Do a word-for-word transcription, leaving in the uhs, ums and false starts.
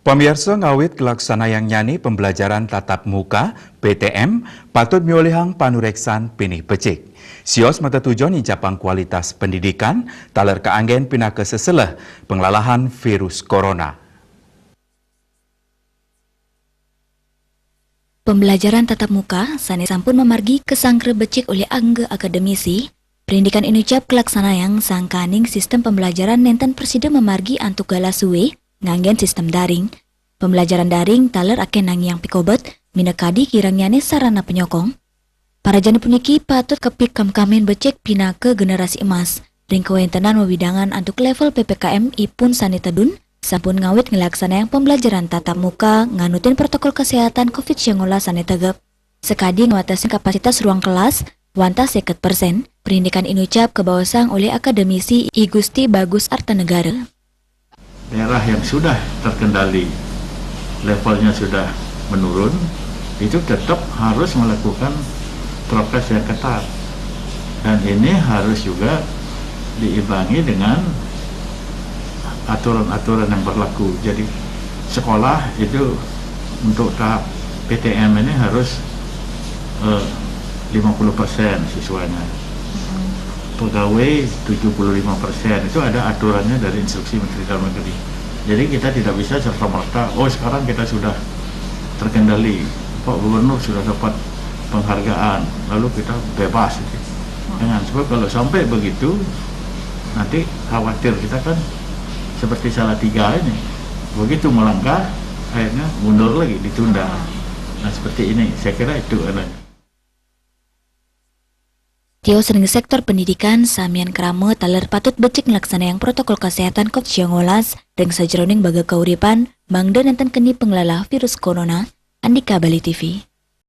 Pamiarsa, ngawit kalaksanayang nyane pembelajaran tatap muka, P T M, patut miolihang panureksan pinih becik. Sios matetujon nyincapang kualitas pendidikan, taler kaanggen pinaka seseleh penglalahan virus corona. Pembelajaran tatap muka sane sampun mamargi kasanggra becik olih angga akademisi, Pendidikan inucap kalaksanayang sangkaning sistem pembelajaran nenten prasida mamargi antuk galah suwe nganggen sistem daring. Pembelajaran daring taler akeh nangiang pikobet, minakadi kirangnyane sarana penyokong. Parajane puniki patut kapikamkamin becik pinaka generasi emas. Ring kawentenan wewidangan antuk level P P K M ipun sane tedun, sampun ngawit nglaksanayang pembelajaran tatap muka nganutin protokol kesehatan covid sembilan belas sane tegep. Sakadi ngwatesang kapasitas ruang kelas wantah seket persen, Pendidikan inucap kabaosang olih akademisi I Gusti Bagus Artanegara. Daerah yang sudah terkendali, levelnya sudah menurun, itu tetap harus melakukan prokes yang ketat. Dan ini harus juga diimbangi dengan aturan-aturan yang berlaku. Jadi sekolah itu untuk tahap P T M ini harus eh, lima puluh persen siswanya. Pegawai tujuh puluh lima persen, itu ada aturannya dari instruksi Menteri Dalam Negeri. Jadi kita tidak bisa serta-merta, "Oh, sekarang kita sudah terkendali, Pak Gubernur sudah dapat penghargaan, lalu kita bebas." Itu. Jangan, sebab kalau sampai begitu, nanti khawatir kita kan seperti Salatiga ini. Begitu melangkah, akhirnya mundur lagi, ditunda. Nah, seperti ini, saya kira itu adanya. Tios ring sektor pendidikan samian krama taler patut becik nglaksanayang protokol kesehatan covid sembilan belas ring sajeroning baga kauripan, mangda nenten keni panglalah virus corona. Andika, Bali T V.